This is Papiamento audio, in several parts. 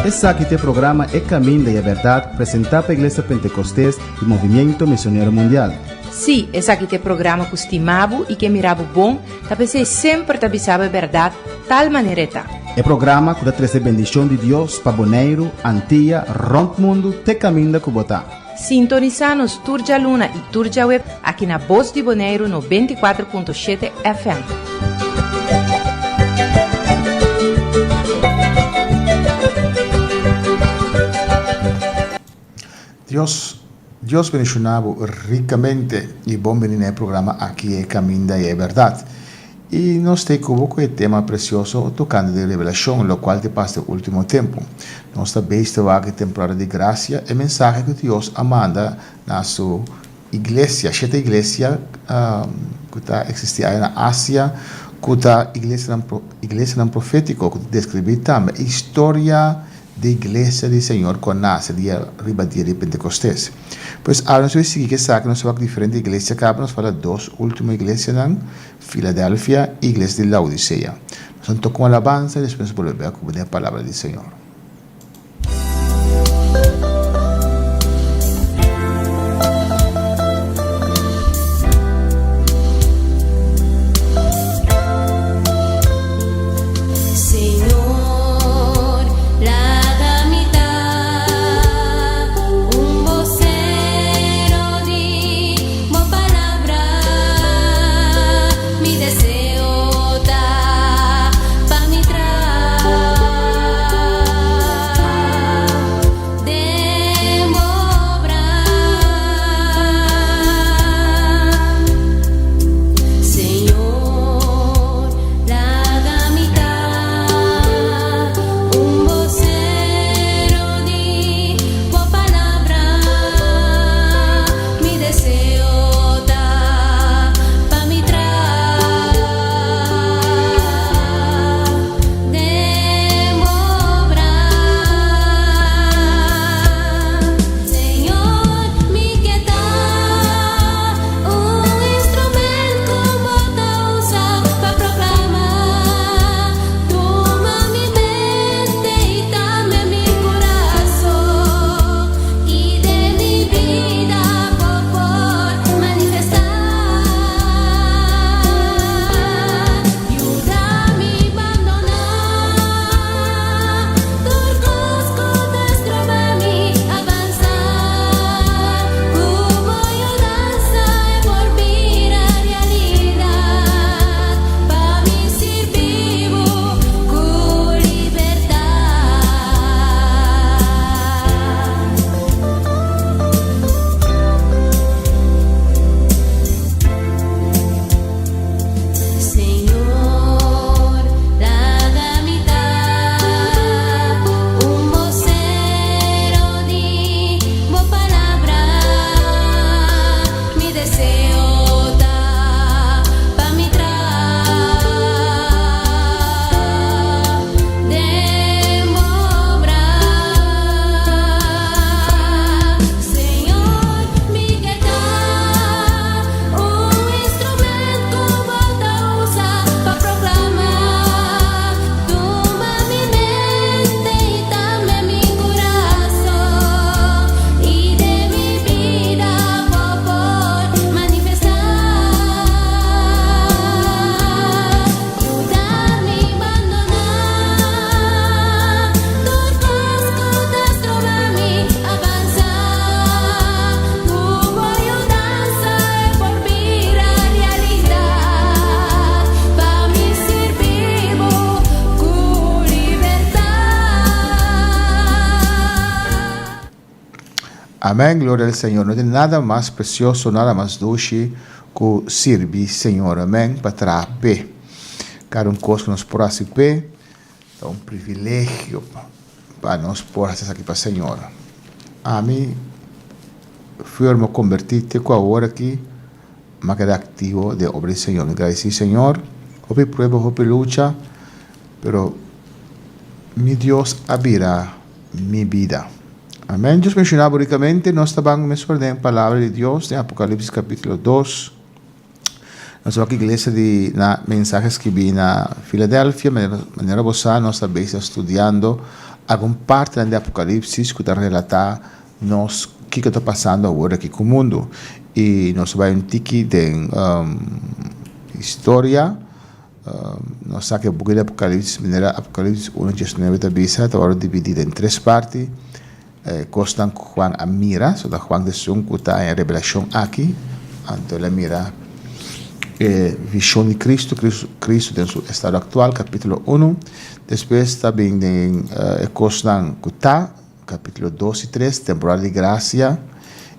Esaki ta e programa E Caminda y e Berdad presenta pa Iglesia Pentecostes y Movimiento Misionero Mundial. Sí, esaki ta e programa ku stima bo i ke mira bo bon, ta p'esei semper ta bisa bo e bèrdat tal manera e ta. E programa ku ta trese bendishon di Dios pa Boneiru, Antia, rònt mundu te kaminda ku bo ta. Sintonisá nos tur djaluna i tur djaweb aki na Bos di Boneiru 94.7 FM. Dios Dios bendiciona bo ricamente y bon bini na e programa aki E Caminda y E Berdad. Y nos ta cu bo cu e tema precioso tocante di revelacion locual ta pasa den ultimo tempo. Nos ta bezig ta wak e temporada di gracia e mensahe cu Dios a manda na su iglesia, shete iglesia cu ta existi aya na Asia cu ta iglesianan iglesianan profetico cu ta describi tambe e historia di Iglesia di Señor cu a nace dia riba dia di Pentecostes. Pues awe nos bay sigui cu esaki, nos a wak diferente iglesia caba, nos falta dos ultimo iglesianan, Filadelfia y Iglesia di Laodicea. Nos a toca un alabanza y despues nos bolbe bek cu den e palabra di Señor. Señor, laga mi ta un bosero di bo palabra. Mi deseo ta pa mi traha den bo obra. Señor, laga mi ta un bosero di bo palabra. Mi deseo ta pa mi traha den bo obra. Señor, mi ke ta un instrument ku bo ta usa pa proklama. Tuma mi mente i tambe mi kurason, i den mi bida bo por manifestá. Yuda mi bandoná tur kos ku ta stroba mi avansá. Ku bo yudansa e por bira realidat pa mi sirbi bo ku libertat. Señor, laga mi ta un bosero di bo palabra. Mi deseo ta pa mi traha den bo obra. Señor, mi ke ta un instrument ku bo ta usa pa proklama. Tuma mi mente i tambe mi kurason, i den mi bida bo por manifestá. Yuda mi bandoná tur kos ku ta stroba mi avansá. Ku bo yudansa e por bira realidat pa mi sirbi bo ku libertat. Amén, gloria al Señor. No tin nada mas precioso, nada mas dushi ku sirbi Señor. Amén, pa traha p'e. Kada un kos ku nos por hasi p'e ta un privilegio pa nos por hasi esaki pa Señor. Ami firme kombertí te ku awor aki mi a keda aktivo den obra di Señor. Mi gradisí Señor, hopi prueba, hopi lucha, pero mi Dios a bira mi bida. Amén. Dios menciona burikamente, nos ta ban mesora den Palabra di Dios, den Apocalipsis capítulo 2. Nos wak iglesia di na mensahe skibí na Filadelfia, manera manera bo sa nos ta bezig studiando algun partinan di Apokalipsis ku ta relatá nos kiko ta pasando awor aki ku mundu. I nos a bai un tiki den historia, nos sa ku e buki di Apokalipsis manera Apokalipsis uno diesnuebe ta bisa ta wòrdu dividí den tres parti. E kosnan ku Juan a mira, so ta Juan ta esun ku ta haña revelashon aki, anto el a mira e vishon di Kristu, Kristu den su estado aktual, kapítulo unu, despues ta bin den e kosnan ku ta, kapítulo dos i tres, temporada di grasia,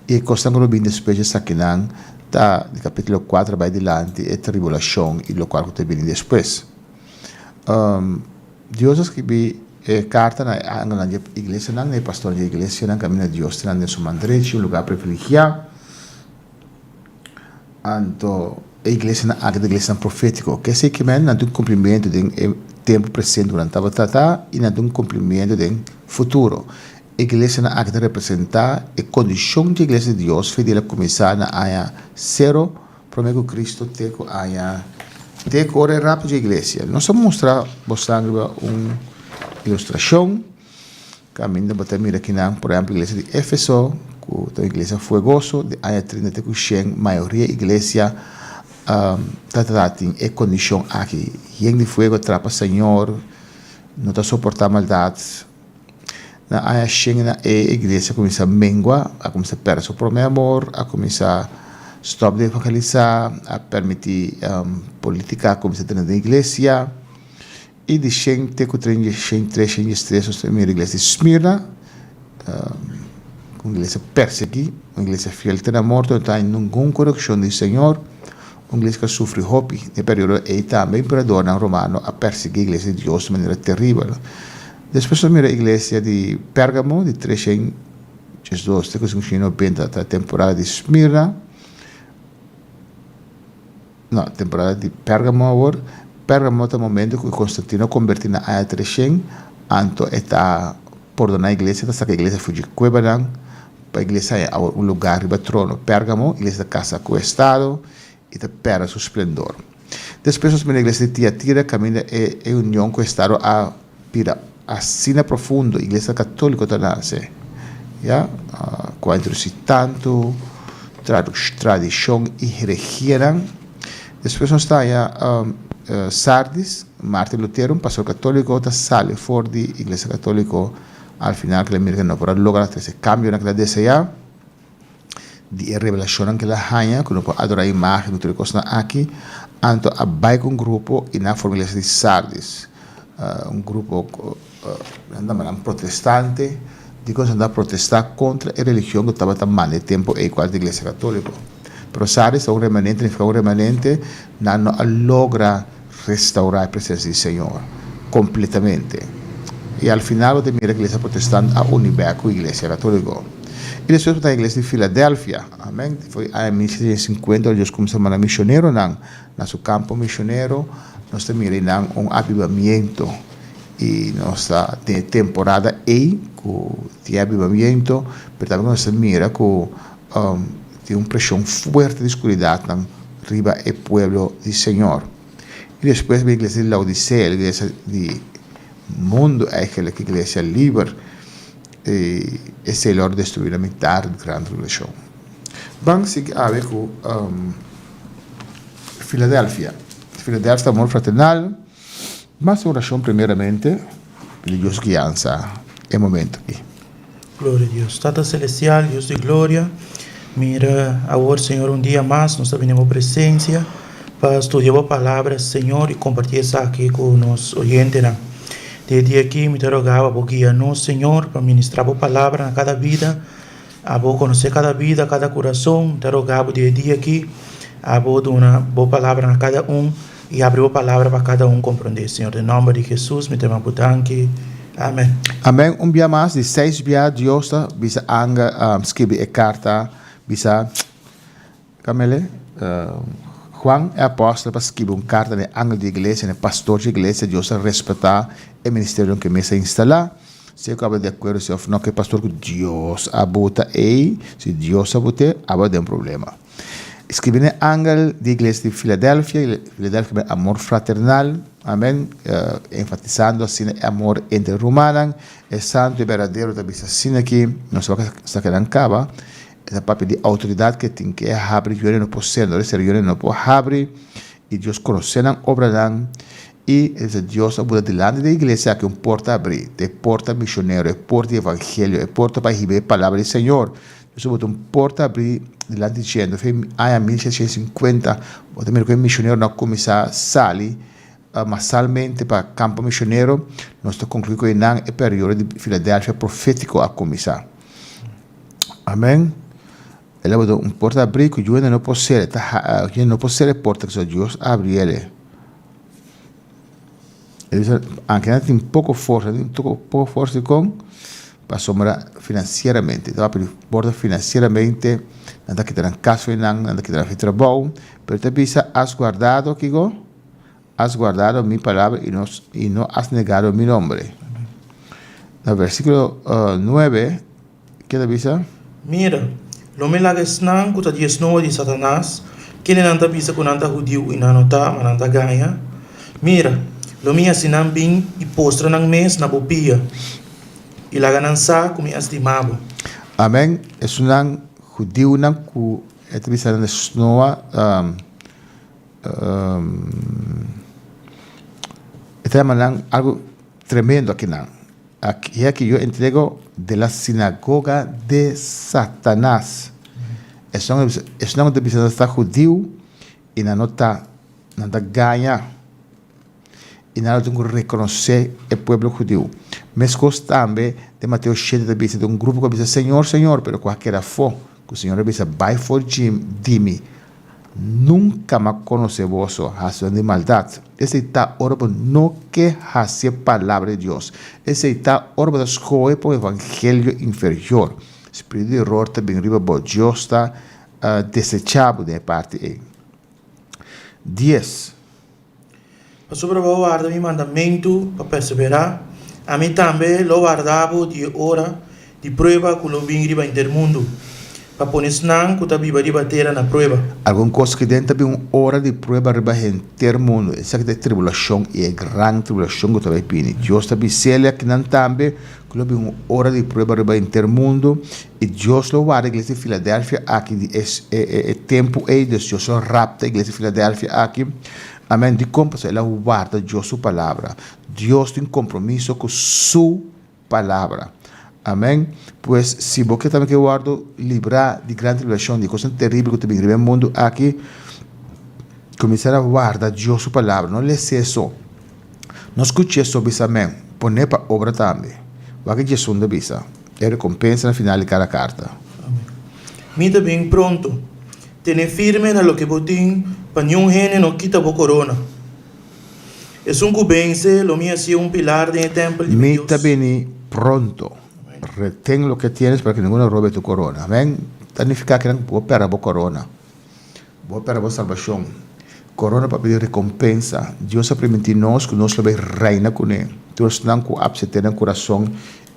i e kosnan ku lo bin despues di esakinan ta di kapítulo kuater bai dilanti e tribulashon i lokual ku ta bini despues. Dios a skibi e karta na e angelnan dje iglesianan, na e pastornan dje iglesianan, kaminda Dios ta nan den su man drechi, un lugá privilegiá. Anto e iglesianan aki ta iglesianan profétiko. Kesei ke men nan tin un kumplimentu den e tempu presente ku nan tabata ta i nan tin un kumplimentu den futuro. E iglesianan aki ta representá e kondishon dje iglesia di Dios fe di el a kuminsá na aña sero Prome ku Cristo te ku aña te ku ora e rapto dje iglesia. Nos a mustra bosan riba un ilustrashon kaminda bo ta mira kinan, por ehempel iglesia di Efeso ku ta un iglesia fuegoso di aña trinta te ku shen mayoria iglesia ta trata tin e kondishon aki yen di fuego trapa Señor no ta soporta maldat. Na aña shen na e iglesia a kuminsá mengua, a kuminsá pèrdè su promé amor, a kuminsá stòp di evangelisá, a permití polítika kuminsá drenta den iglesia. I di shen te ku shen tres, shen diestres nos ta mira iglesia di Smirna, un iglesia persiguí, un iglesia fiel te na morto, no ta haña ningun korekshon di Señor, un iglesia ku a sufri hopi. Den e periodo ei tambe emperadornan romano a persiguí iglesia di Dios di manera teribel. Despues nos mira iglesia di Pergamo di treshen diesdos te ku sinkoshen nobenta ta temporada di Smirna, no temporada di Pergamo awor, Pergamo ta momento ku Konstantino a komberti na aña treshen anto e ta pordona iglesia ta saka iglesia for di kuebanan pa iglesia haña awor un lugar riba trono. Pergamo iglesia ta kasa ku estado i ta pèrdè su splendor. Despues nos mira iglesia di Tiatira kaminda e e union ku estado a bira asina profundo, iglesia katoliko ta nase, ya, ku a introdusi tantu tradishon i herehianan. Despues nos ta haña Sardis, Martin Lutero, un pastor katoliko ta sali for di iglesia katoliko al final ku el a mira ku no por a logra trese kambionan ku el a deseá. Di e revelashonnan ku el a haña ku no por adorá imágen ku tur e kosnan aki, anto a bai ku un grupo i nan a forma iglesia di Sardis, un grupo ku nan ta nan protestante, dikon nan ta protestá kontra e religion ku tabata manda e tempu ei kual ta iglesia katóliko. Pero Sardis ta un remanente, nifiká un remanente, nan no a logra restaurá e presensia di Señor kompletamente. I al final bo ta mira iglesia protestant a uni bèk ku iglesia katóliko. I despues bo ta iglesia di Filadelfia. Amèn. For di aña mil setecientos sinkuenta ora Dios kuminsá manda mishoneronan na su kampo mishonero, nos ta mira einan un avivamiento. I nos ta den e temporada ei ku tin avivamiento, pero tambe nos ta mira ku tin un preshon fuerte di skuridatnan riba e pueblo di Señor. I despues bin iglesia di Laodisea, e iglesia di mundu eigenlijk, iglesia liber, i esei lo destrui na mitar di gran tribulashon. Ban sigui awe ku Filadelfia. Filadelfia ta amor fraternal. Mas orashon primeramente, pidi Dios guiansa e momento aki. Gloria a Dios. Tata Celestial, Dios di gloria, mira awor, Señor, un dia mas nos ta bini den bo presencia pa studia bo palabra, Señor, y comparti esaki cu nos oyentenan. Den e dia aki mi ta roga pa bo guia nos, Señor, pa ministra bo palabra na cada bida, abo conoce cada bida, cada curason. Mi ta roga bo den e dia aki, abo duna bo palabra na cada un. I abri bo palabra pa kada un komprondé, Señor. Den nòmber di Hesus mi ta yama bo danki. Amen. Amen un bia mas di seis bia Dios ta bisa anga skibi e karta bisa kamele Juan e apostel pa skibi un karta na e angel di iglesia na e pastor di iglesia Dios ta respeta e ministerio ke mes a instala si e ku aba di akuerdo si of no ke pastor ku Dios a buta ei si Dios a bute aba den problema. Skirbi na e angel di iglesia di Filadelfia, Filadelfia ta amor fraternal, amen, enfatisando asina e amor entre rumannan, e santu i berdadero ta bisa asina ki nos wak sa kenan kaba, e ta papia di outoridat ke tin ke habri yone no por sera, no sera yone no por habri, i Dios konosé nan obranan, i e bisa Dios a buta dilanti di e iglesia aki un porta habrí, ta e porta mishonero, e porta di evangelio, e porta pa hiba e palabra di Señor, Dios a buta un porta habrí dilanti dje, entonces e aña 1650 bo ta mira ku e mishoneronan a kuminsá sali masalmente pa kampo mishonero, nos ta konkluí ku einan e periodo di Filadelfia profétiko a kuminsá. Amèn. El a buta un porta habrí ku yu hende no por sera, ta yu hende no por sera e porta pasobra Dios a abri el. El bisa, anke nan tin poko forsa, tin poko forsa dikon? Pasobra finansieramente, ta papia di porta finansieramente, nan ta kita nan kas for nan, nan ta kita nan trabou, pero ta bisa, has guardado kiko? Has guardado mi palabra y no, y no has negado mi nombre. Na versículo 9, ke ta bisa? Mira, lo mi laga esnan ku ta di e snoa di Satanas, kendenan ta bisa ku nan ta hudiu i nan no ta, ma nan ta gaña. Mira, lo mi hasi nan bin i postra nan mes na bo pia, i laga nan sa ku mi a stima bo. Amen. Esunnan hudiunan ku e ta bisa nan e snoa, E ta yama nan algo tremendo akinan. He aki yo entrego de la sinagoga de Satanas. Esnan esnan ku ta bisa nan ta hudiu i nan no ta, nan ta gaña. I nan lo tin ku rekonosé e pueblo hudiu. Meskos tambe den Mateo shete ta bisa di un grupo ku a bisa Señor, Señor, pero ku a keda afó. Ku Señor a bisa, Bai for di mi, nunka m'a konosé boso, hasidónan di maldat. Esei ta ora bo no ke hasi e palabra di Dios. Esei ta ora bo ta skohe pa un evangelio inferior. Spiritu di eror ta bin riba bo. Dios ta desechá bo den e parti ei. Dies. Pasobra bo a warda mi mandamentu pa perseverá, ami tambe lo warda bo di e ora di prueba ku lo bin riba henter mundu, pa pone esnan ku ta biba riba tera na prueba. Algun kos ki den ta bin un ora di prueba riba henter mundu, esaki ta e tribulashon i e gran tribulashon ku ta bai bini. Dios ta bis'el akinan tambe ku lo bin un ora di prueba riba henter mundu, i Dios lo warda iglesia di Filadelfia aki di e tempu ei, dus Dios lo rapta iglesia di Filadelfia aki. Amen. Dikon? Pasobra el a warda Dios su palabra. Dios tin kompromiso ku su palabra. Amen. Pues, si bo ke tambe ke wòrdu librá di gran tribulashon, di kosnan teribel ku ta bin riba e mundu aki, kuminsá na warda Dios su palabra. No les'é so. No skuch'é so bisa amen. Pon'é pa obra tambe. Wak e Djesun ta bisa, E rekompensa na final di kada karta. Amen. Mi ta bin pronto. Tene firme na loke bo tin, pa niun hende no kita bo korona. Esun ku bense, lo mi hasié un pilar den e tèmpel di mi Mi Dios. ta bini pronto. Reten loke tienes para ke ninguno robe tu korona. Amen. Ta nifiká kinan bo pèrdè bo korona. Bo pèrdè bo salbashon. Korona papia di rekompensa. Dios a primintí nos ku nos lo bai reina kuné. Tur esnan ku apsept'é nan kurason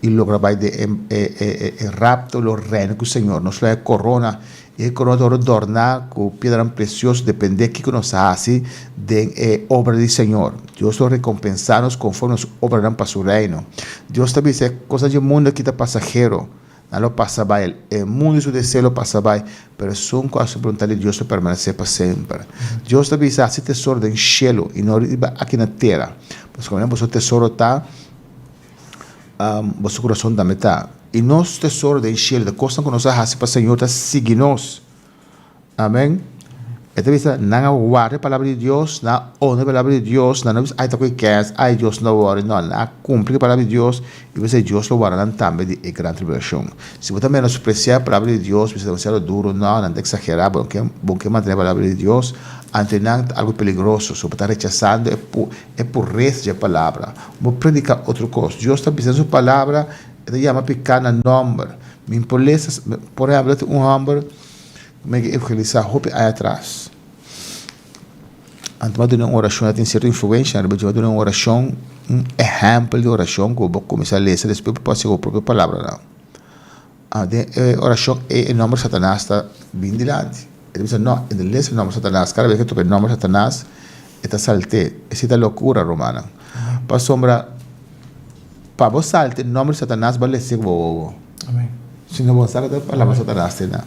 i logra bai den e rapto lo reina ku Señor. Nos lo haña korona i e korona ta wòrdu dòrná ku piedranan presioso dependé kiko nos a hasi den e obra di Señor. Dios lo rekompensá nos konforme nos obranan pa su reino. Dios ta bisa e kosnan dje mundu aki ta pasahero. Nan lo pasa bai, e mundu i su deseo lo pasa bai, pero esun ku hasi boluntat di Dios lo permanesé pa semper. Dios ta bisa, Hasi tesoro den shelu i no riba aki na tera, pasobra kaminda boso tesoro ta, boso kurason tambe ta. I nos tesoro den shelu, ta kosnan ku nos a hasi pa Señor ta sigui nos. Amen. E ta bisa, nan a warda e palabra di Dios, nan a honra e palabra di Dios, nan no bisa, ai ta koe kens, ai Dios no wòri. No, nan a kumpli ku e palabra di Dios i p'esei Dios lo warda nan tambe di e gran tribulashon. Si bo ta menospresiá e palabra di Dios, bisa demasiado duru, no, nan ta eksagerá, bo no ke, bo ke mantené e palabra di Dios, anto nan ta algu peligroso, so bo ta rechasando e pu, e puresa dje palabra. Bo prediká otro kos. Dios ta bisa den su palabra, e ta yama piká na nòmber. Mi por lesa, por ehèmpel, ta tin un hòmber. Mi a evangelisá hopi aña atras. Anto mi a duna un orashon, a tin sierto influensha riba dje. Mi a duna un orashon, un ehèmpel di orashon ku bo kuminsá lesa despues bo por hasi bo propio palabranan. Den e orashon ei e nòmber Satanas ta bin dilanti. E ta bisa no, e ta lesa e nòmber Satanas. Kada bes ku e toka e nòmber Satanas, e ta salt'é. Esei ta lokura, rumannan. Pasobra pa bo salta e nòmber di Satanas, bo a les'é ku bo wowo. Si no bo sa ku ta palabra Satanas te nan.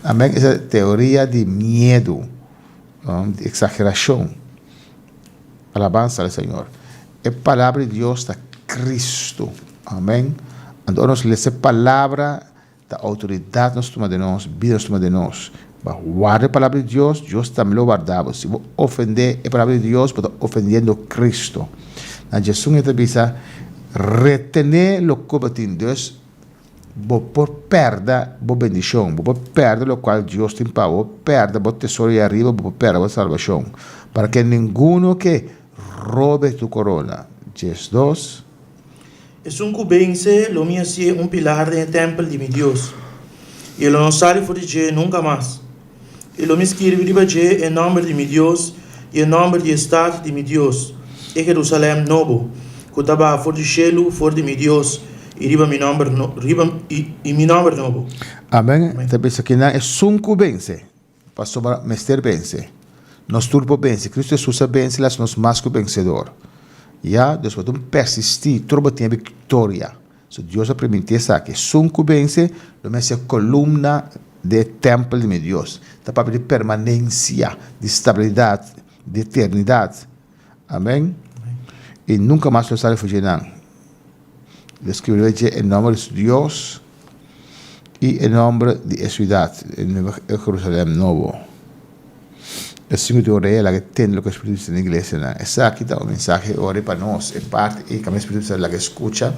Amèn. Esa teoria di miedu, di eksagerashon. Alabansa al Señor. E palabra di Dios ta Cristo. Amèn. Anto ora nos lesa e palabra, Ta outoridat nos tuma den nos, bida nos tuma den nos. Bo a warda e palabra di Dios, Dios tambe lo warda bo. Si bo ofendé e palabra di Dios, bo ta ofendiendo Cristo. Na Djesun e ta bisa, Retené loke bo tin. Dus, bo por pèrdè bo bendishon, bo por pèrdè lokual Dios tin pa bo, bo por pèrdè bo tesoro ei ariba, bo por pèrdè bo salbashon. Para ke ninguno ke robe tu korona. 12. Esun ku bense lo mi hasié un pilar den e tèmpel di mi Dios, i e lo no sali for di dje nunka mas. I lo mi skirbi riba dje e nòmber di mi Dios i e nòmber di e stat di mi Dios, e Herusalèm nobo, ku ta baha for di shelu for di mi Dios, i riba mi nòmber riba i mi nòmber nobo. Amen. Ta bisa kinan esun ku bense. Pasobra mester vense. Nos tur por vense. Cristo Jesus a vense, el a haci nos mas cu vencedor. Ya, dus bo tin persisti, tur bo tin e victoria. So Dios a permiti esaki. Esun cu vense, lo mester ser columna den e tempel di mi Dios. Ta papia di permanencia, di stabilidad, di eternidad. Amen. Y nunca mas lo sali fuji nan. Lo escribiré dje e nomber di su Dios y e nomber di e ciudad, e nueva Jerusalem nobo. Esun cu tin orea laga e tende loke e Spiritu bisa na iglesianan. Esaki ta un mensahe ora pa nos, e parti ey cambia e Spiritu bisa laga e scucha,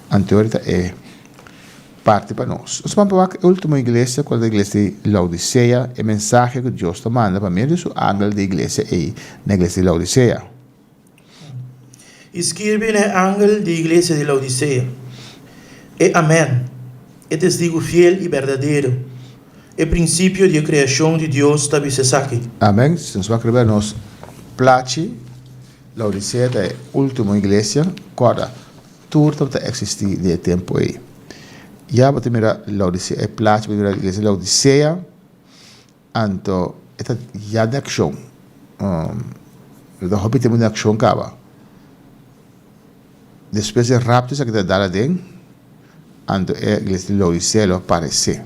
anto ora ta e parti pa nos. Nos ban pa wak e ultimo iglesia, cual ta e iglesia di Laodicea, e mensahe cu Dios ta manda pa medio di su angel di iglesia ey na iglesia di Laodicea. I skirbi na e angel di iglesia di Laodisea, E Amèn, e testigu fiel i berdadero, e prinsipio di e kreashon di Dios ta bisa esaki. Amèn. Si nos wak riba nos plachi, Laodisea ta e último iglesia. Kòrda, tur tabata eksistí den e tempu ei. Ya bo ta mira Laodisea, e plachi bo ta mira iglesia di Laodisea. Anto e ta ya den akshon. E ta hopi tempu den akshon kaba. Despues di rapto esaki ta dal aden, anto e iglesia di Laodisea lo aparesé.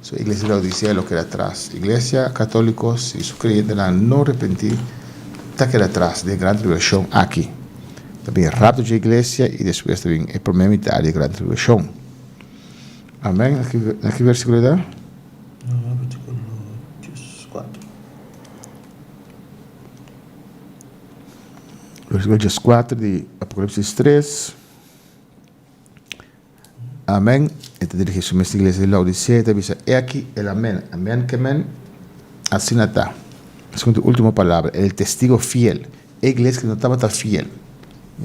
So e iglesia di Laodisea lo keda atras. Iglesia katoliko si su kreyentenan no repentí ta keda atras den e gran tribulashon aki. Ta bin rapto dje iglesia i despues ta bin e promé mitar di e gran tribulashon. Amen. Na ki versikulo e ta? Versículo 14 di Apocalipsis 3. Amén. E ta dirigi su mes iglesia di Laodicea y ta bisa, He aquí el Amén. Amén ke men asina ta. Segun tu último palabra, el testigo fiel. E iglesia que no tabata fiel.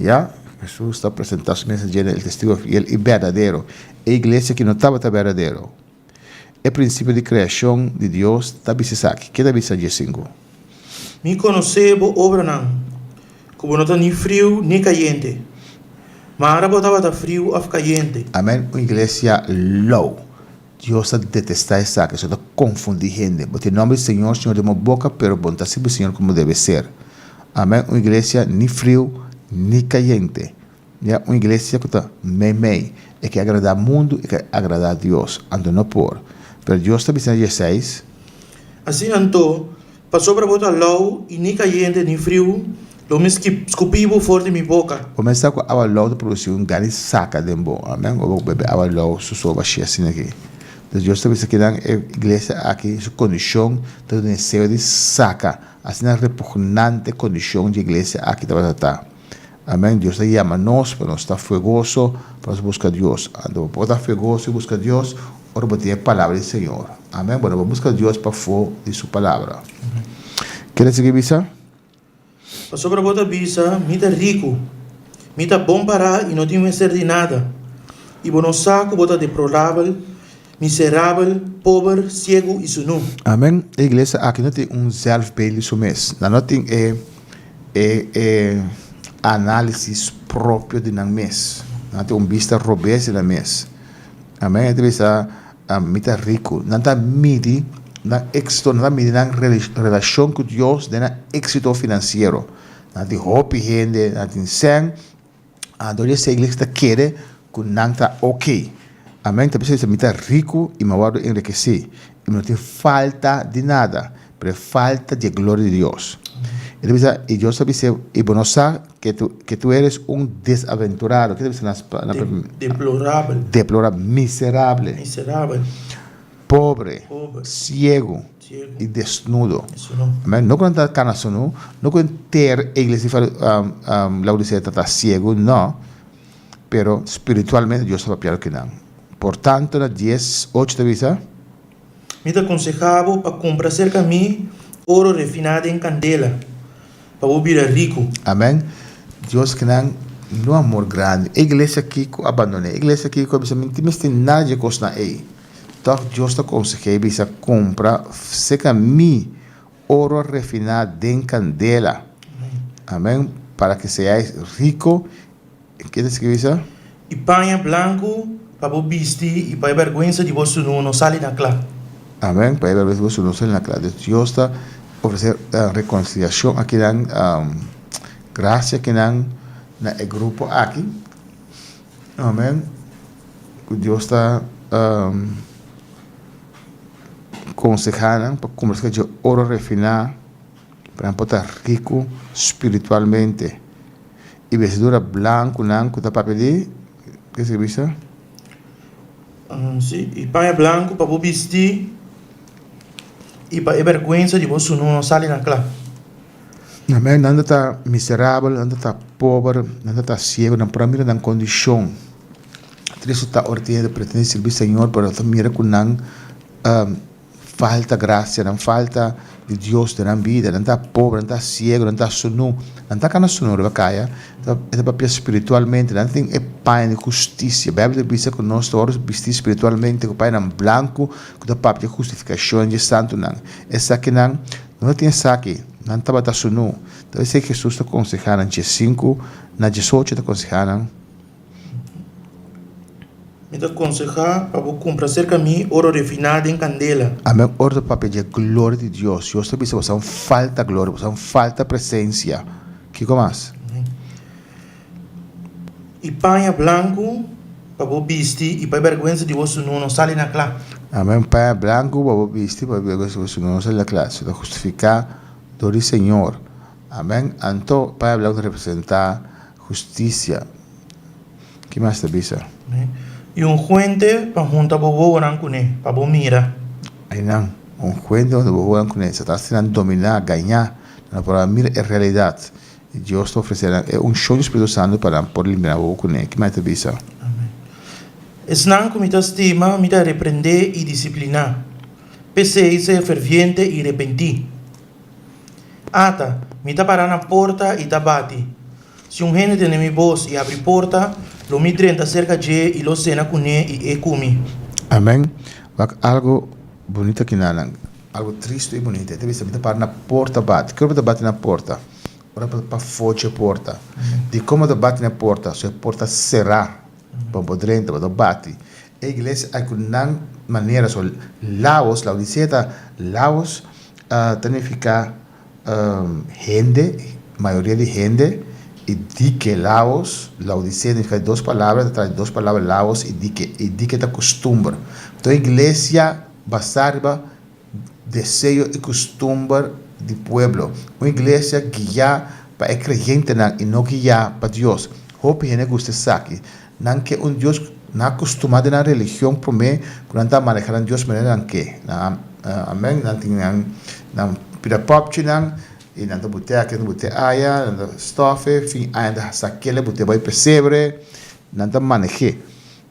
Ya, Jesús ta presenta su mes el testigo fiel y berdadero. E iglesia que no tabata berdadero. E prinsipio di kreashon di Dios ta bisa esaki. Ke ta bisa djesinku? Mi konosé bo obranan, ku bo no ta ni friu ni kayente. Mara bo tabata friu òf kayente. Amen, un iglesia lou. Dios ta detestá esaki, esaki ta konfundí hende. Bo tin nòmber di Señor, Señor den bo boka, pero bo no ta sirbi Señor komo debe ser. Amen, un iglesia ni friu ni kayente. Ya un iglesia ku ta meimei, e ke agradá mundu, e ke agradá Dios, anto no por. Pero Dios ta bisa na dieseis. Asina anto, pasobra bo ta lou i ni kayente ni friu, lo mi skupi bo for di mi boka. Bo mester sa ku awa lou ta produsí un gana di saka den bo. Amen. Ora bo bebe awa lou su so bashí asina aki. Entonces Dios ta bisa kinan e iglesia aki su kondishon ta duna deseo di saka. Asina repugnante kondishon dje iglesia aki tabata ta. Amen, Dios ta yama nos pa nos ta fuegoso pa nos buska Dios. Anto bo por ta fuegoso y buska Dios ora bo tin e palabra di Señor. Amen, bo no por buska Dios pafó di su palabra. Kere sigui bisa? Pasobra bo ta bisa, Mi ta riku, mi ta bon pará i no tin mester di nada, i bo no sa ku bo ta deplorabel, miserabel, pober, siegu i sunú. Amen. E iglesia aki no tin un zelfbeeld di su mes. Nan no tin e e e analisis propio di nan mes. Nan tin un bista robes di nan mes. Amen. E ta bisa, Mi ta riku. Nan ta midi. Nan éksito, nan ta midi nan relashon ku Dios den nan éksito finansiero. Nan tin hopi hende, nan tin sèn, anto di esei iglesia ta kere ku nan ta oke. Amen, ta bisa mi ta riku i mi a wòrdu enrikesí, i mi no tin falta di nada, pero e falta di e gloria di Dios. E ta bisa, i Dios ta bis'é, i bo no sa ke tu, ke tu eres un desaventurado, ke ta bisa na spa, na Deplorabel. Deplorabel, miserable. Miserabel. Pobre, ciego y desnudo. Amen. No cu nan ta cana sunu, no cu enter e iglesia di Laodicea ta ta ciego, no. Pero spiritualmente Dios ta papia cu nan. Por tanto na dies ocho ta bisa. Mi ta conseha bo pa cumpra cerca mi oro refina den candela, pa bo bira ricu. Amen. Dios ki nan no amor grandi. E iglesia aki cu a bandone, e iglesia aki cu a bisa mi no tin mester nada di e cosnan ey. Tòg Dios ta konseh'é bisa, Kumpra seka mi oro refiná den kandela. Amèn. Para ke seáis riko. Ke ta skibí bisa? I paña blanku pa bo bisti i pa e bèrgwensa di bo sunú no sali na kla. Amèn. Pa e bèrgwensa di bo sunú no sali na kla. Dios ta ofresé rekonsiliashon akinan, grasia akinan na e grupo aki. Amèn. Ku Dios ta konsehá nan pa kuminsá dje oro refiná pa nan por ta riku spiritualmente. I bestidura blanku nan ku ta papia di, ke si bisa? Sí, i paña blanku pa bo bisti i pa e bèrgwensa di bo sunú no sali na kla. Amèn, nan ta ta miserabel, nan ta ta pober, nan ta ta siego, nan por a mira nan kondishon. Tristu ta ora tin hende pretende sirbi Señor, pero ta mira ku nan falta grasia, nan falta di Dios den nan bida, nan ta pober, nan ta siego, nan ta sunú, nan ta kana sunú riba kaya, e ta papia spiritualmente, nan tin e paña di hustisia. Beibel ta bisa ku nos ta wòrdu bistí spiritualmente ku pañanan blanku ku ta papia hustifikashon dje santunan. Esakinan no ta tin esaki, nan tabata sunú. Ta esei Hesus ta konsehá nan diesinku na diesocho ta konsehá nan. Mi ta konsehá pa bo kumpra serka mi oro refiná den kandela. Amen oro ta papia dje gloria di Dios. Dios ta bisa boso falta gloria, boso falta presensia. Kiko mas? I paña blanku pa bo bisti i pa e bèrgwensa di bo sunú no sali na kla. Amen paña blanku pa bo bisti pa e bèrgwensa di bo sunú no sali na kla. Su ta hustifiká dor di Señor. Amen anto paña blanku ta representá Hustisia. Ki mas ta bisa? I un huente pa hunta bo wowonan kuné, pa bo mira. Einan, un huente pa hunta bo wowonan kuné. Satanas tin nan dominá, gañá, nan no por a mira e realidat. I Dios ta ofresé nan e unshon di Spiritu Santu pa nan por limpiá nan wowo kuné. Ki mas ta bisa? Amen. Esnan ku mi ta stima, mi ta reprendé i disipliná. P'esei, sea ferviente i repentí. Ata, mi ta pará na porta i ta bati. Si un hende tende mi bos i abri porta, lo mi drenta serka dje i lo sena kuné i e ku mi. Amen. Wak algo bunito aki nan. Algo tristo i bunito. E ta bisa mi ta para na porta bati. Ki ora bo ta bati na porta? Ora bo ta pafó dje porta. Dikon bo ta bati na porta? So e porta será. Pa bo drenta, bo ta bati. E iglesia aki ku nan manera, so Laos, Laodicea ta Laos ta nifiká hende, mayoria di hende, i dike, Laos, Laodicea nifiká dos palabra, ta traha di dos palabra, Laos i dike, i dike ta kustumber. Enton e iglesia basá riba deseo i kustumber di pueblo. Un iglesia guiá pa e kreyentenan i no guiá pa Dios. Hopi hende gusta esaki. Nan ke un Dios, nan a kustumá den nan religion promé ku nan ta manehá nan Dios manera nan ke. Nan amen, nan tin nan nan pida pòpchinan i nan ta but'é aki, nan ta but'é aya, nan ta stòf e, fin aña nan ta sak'el e but'é bai pesebre, nan ta maneh'é.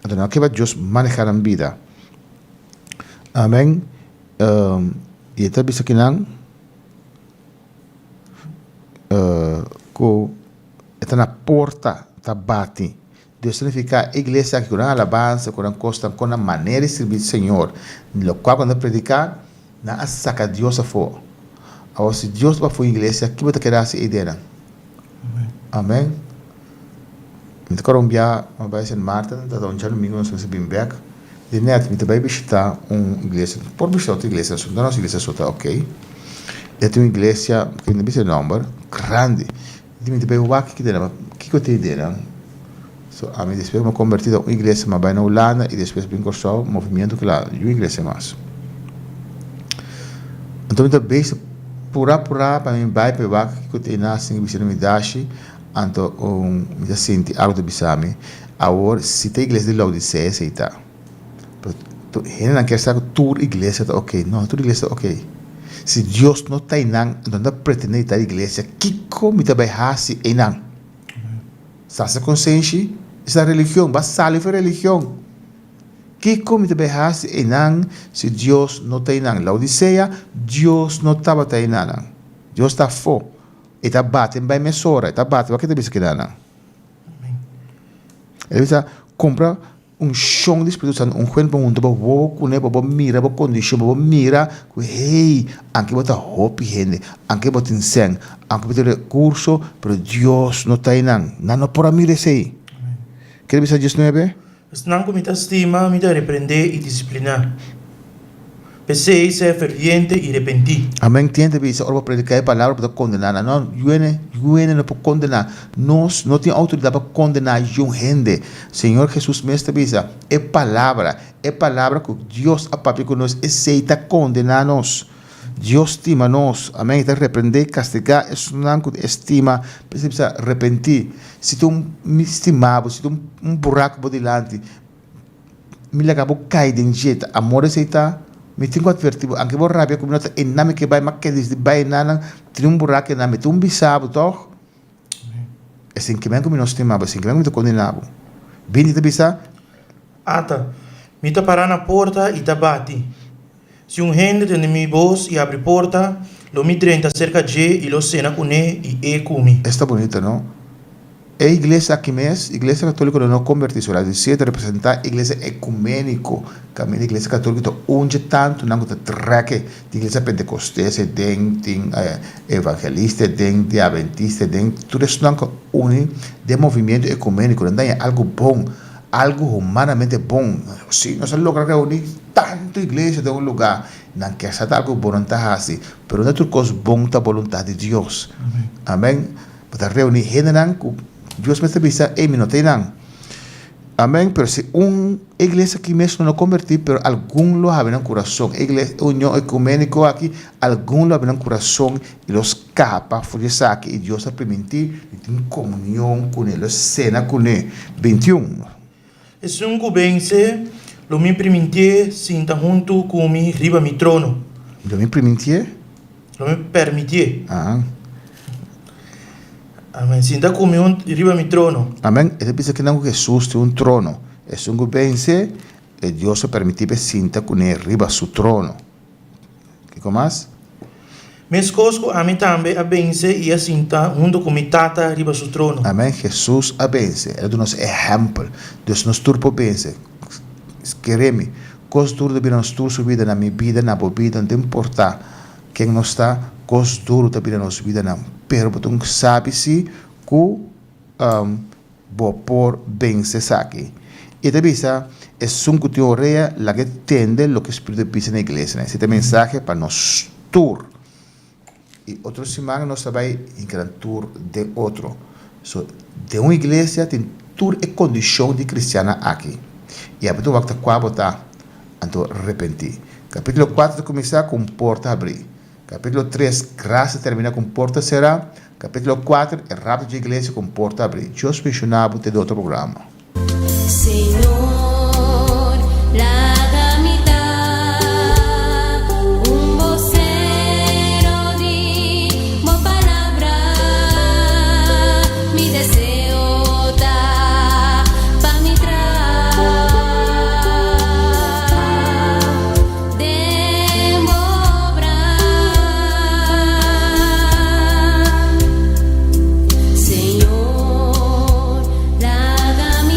Anto nan ke pa Dios manehá nan bida. Amen. I e ta bisa kinan ku e ta na porta ta bati. Dios ta nifiká e iglesia aki ku nan alabansa, ku nan kosnan, ku nan manera di sirbi Señor. Lokual ku nan ta prediká, nan a saka Dios afó. Awor si Dios ta pafó iglesia, ki bo ta keda hasi eidenan? Amen. Mi ta kòrda un bia mi a bai Sint Maarten, ta un djadumingu nos mester bin bèk. Di nèt mi ta bai bishitá un iglesia, por bishitá otro iglesia, no nos iglesia so ta ok. E ta un iglesia, mi no bisa e nòmber, grandi. Di mi ta bai wak kiko ta kiko ta e ideanan. So ami despues mi a kombertí ta un iglesia, mi a bai na Hulanda i despues bin Kòrsou, movimiento kila yu iglesia mas. Anto mi ta bezig purá purá pa mi bai pa e wak kiko ta einan asin bishita mi dashi, anto un mi ta sinti algu ta bisa mi, awor si ta iglesia di Laodisea esei ta. Pero hendenan kier sa ku tur iglesia ta ok. No, tur iglesia ta ok. Si Dios no ta einan, anto no ta pretende di ta iglesia. Kiko mi ta bai hasi einan? Sasa konsenshi? Esa religion, ba sali for religion. Kiko mi ta bai hasi einan si Dios no ta einan? Laodisea, Dios no tabata einanan. Dios ta afó. E ta bati bai mesora, e ta bati. Wak e ta bisa kidanan? E ta bisa, kumpra Unshon di Spiritu Santu, ungen pa hunta bo wowo kuné pa bo mira bo kondishon, pa bo mira ku hey, anke bo ta hopi hende, anke bo tin sèn, anke bo tin rekurso, pero Dios no ta einan. Nan no por a mira esei. Kere bisa diesnuebe? Esnan ku mi ta stima, mi ta reprendé i disipliná. P'esei, sea ferviente i repentí. Amen. Tin hende ta bisa ora bo prediká e palabra bo ta kondená nan. No, yuene, yuene no por kondená. Nos no tin outoridat pa kondená yun hende. Señor Hesus mes ta bisa, E palabra, e palabra ku Dios a papia ku nos, esei ta kondená nos. Dios stima nos. Amen. E ta reprendé, kastigá esunnan ku e stima. P'esei ta bisa, repentí. Si tin un, mi stima bo, si tin un buraku bo dilanti, Mi laga bo kai den dje, ta amor esei ta? Mi tin ku atvertí bo, anke bo rabia ku mi no ta einan mi ke bai, ma ke disdi bai enanan, tin un buraka einan, mi tin un bisa bo tòg? Esei ke men ku mi no stima bo, esei ke men ku mi ta kondená bo. Bini ta bisa. Ata, mi ta pará na porta i ta bati. Si un hende tende mi bos i abri porta, lo mi drenta serka dje i lo sena kuné i e ku mi. Esta bunita, no? E iglesia aki mes, Iglesia Católico lo no converti su Laodicea ta representa iglesia ecuménico, caminda Iglesia Católico ta unge tanto nan cu ta trek tin iglesia Pentecostés den, tin evangelista den, tin adventista den, tur esnan cu a uni den movimiento ecuménico, nan daña algo bon, algo humanamente bon, si nos a logra reuni tanto iglesia den un lugar, nan kier sa ta algo bon nan ta haci, pero no tur cos bon ta boluntad di Dios, amen. Bo ta reuní hendenan ku Dios mester bisa, Ey, mi no ta einan. Amèn. Pero si un iglesia aki mes lo no kombertí, pero algun lo habri nan kurason. E iglesia, e union ekuméniko aki, algun lo habri nan kurason i lo skapa for di esaki i Dios a primintí di tin komunion kuné, lo sena kuné. 21. Esun ku vense, lo mi primintié sinta huntu ku mi riba mi trono. Lo mi primintié? Lo mi permitié. Ah. Amen. Sinta ku mi riba mi trono. Amen. E ta bisa kinan ku Hesus tin un trono. Esun ku vense, e Dios a permití p'e sinta kuné riba su trono. Kiko mas? Meskos ku ami tambe a bense i a sinta huntu ku mi Tata riba su trono. Amen, Hesus a bense. El a duna nos ehèmpel. Dus nos tur por bense. Kere mi, kos duru ta bira nos tur su bidanan, mi bida, na bo bida, no ta importá ken nos ta, kos duru ta bira nos bidanan. Pero bo tin ku sabi si ku Bo por vense esaki. I ta bisa, Esun ku tin orea, laga e tende loke Spiritu ta bisa na iglesianan. Esei ta e mensahe pa nos tur. I otro siman nos ta bai hinka nan tur den otro. So, den un iglesia tin tur e kondishon di kristiannan aki. I abo ta wak ta kua bo ta, anto repentí. Kapítulo kuater ta kuminsá ku un porta habrí. Capítulo tres, Gracia termina cu un porta cera. Capítulo cuater, E rapto dje iglesia cu un porta abri. Dios menciona bo te den otro programa. Señor, laga mi ta un bosero di bo palabra. Mi deseo ta pa mi traha Den bo obra, Señor, laga mi.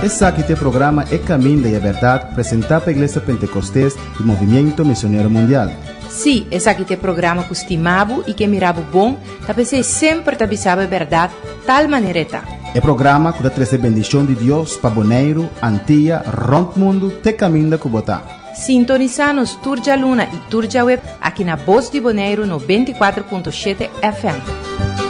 Esaki ta e programa E Caminda y e Berdad, presenta pa Iglesia Pentecostes y Movimiento Misionero Mundial. Sí, esaki ta e programa ku stima bo i ke mira bo bon, ta p'esei semper ta bisa bo e bèrdat tal manera e ta. E programa ku ta trese bendishon di Dios pa Boneiru, Antia, rònt mundu te kaminda ku bo ta. Sintonisá nos tur djaluna i tur djaweb aki na Bos di Boneiru 94.7 FM.